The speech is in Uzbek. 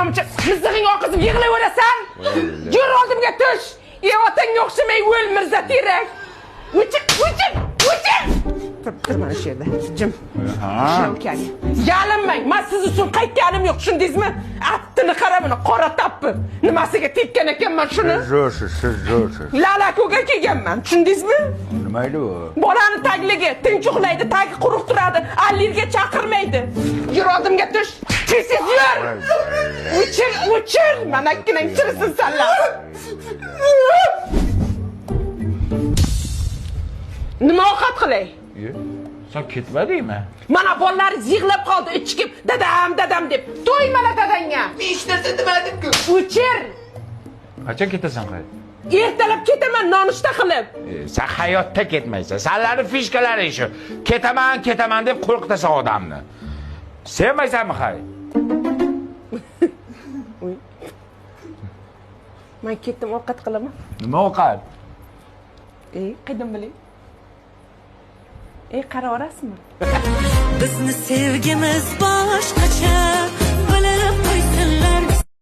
Mana mizig'ing oqizib yig'layverasan. Yur oldimga tush. Ey otangga o'xshamay o'l Mirza Terak. O'chir, o'chir, o'chir. Tur mana shu yerda. Jim. Ishlovkani. Yalinmang. Men siz uchun qaytganim yo'q, tushundingizmi? Aptini qara buni, qora tappi. Nimasiga tekkan ekanman shuni? Zo'rsiz, siz zo'rsiz. Lalakoga kelganman, tushundingizmi? Nima edi u? Bolani tagligi tinch uxlaydi, tagi quruq turadi, allirga chaqirmaydi. Yur oldimga tush. Tez yur. O'chir, o'chir. Manakkinang chirisin sanlar. Nima ovqat qilay? Sen ketmadingmi? Mana bolalaringiz yig'lab qoldi, ichkib, dadam, dadam deb. To'ymala dadangga. Men hech narsa demadim-ku. O'chir. Qachon ketasan qay? Ertalab ketaman nonushta qilib. Sen hayotda ketmaysan. Sanlarni fishkalaring shu. Ketaman, ketaman deb qo'rqitasan odamni. Sevmaysanmi hay? Men ketdim, ovqat qilaman. Nima ovqat? Qaydan bilay? Qaraverasizmi? Bizni sevgimiz boshqacha.